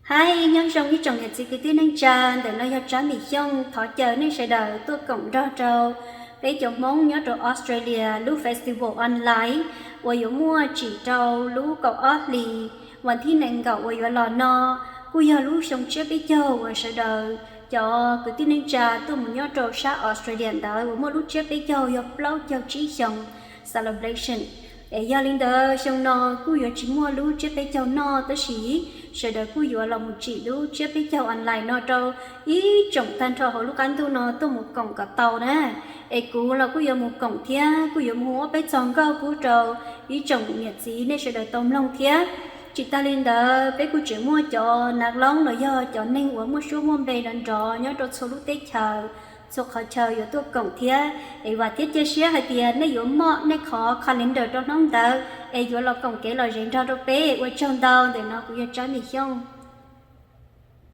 Hais nyob zoo ib tsoom niam txiv kwv tij neej tsa, ntawm no yog Tsab Mim Xyooj thov caw nej sawv daws tuaj koom nrog rau peb cov Hmoob nyob rau Australia lub festival online uas yuav muaj tsim rau lub kaum ob hlis vas thib nees nkaum uas yuav los no, kuj yog lub xyoo tsiab peb caug uas sawv daws cov kwv tij neej tsa tuaj mus nyob rau sab Australia ntawd uas muaj lub tsiab peb caug yog plaub caug tsib xyoo celebration. Es yog li ntawd xyoo no kuj yuav tsis muaj lub tsiab peb caug noj tab sis sawv daws kuj yuav los mus tsim lub tsiab peb caug online no rau ib tsoom tag nrho hauv lub qab ntuj no tuaj mus koom kom tau na. Es kuv los kuj yuav mus koom thiab kuj yuav mus ua peb txog nkauj pub rau ib tsoom niam txiv nej sawv daws tau mloog thiab. Tsis tas li ntawd peb kuj tseem muaj cov nav loob los yog cov neeg uas muaj suab muaj npe nrov nrov nyob rau txhua lub teb chaws, txhua qhov chaw yuav tuaj koom thiab. Es vam thiab cia siab hais tias nej yuav moj nej qhov calendar rau hnub ntawd es yuav los koom kev lom zem nrog rau peb. Ua tsaug ntau, ntawm no kuv yog Tsab Mim Xyooj.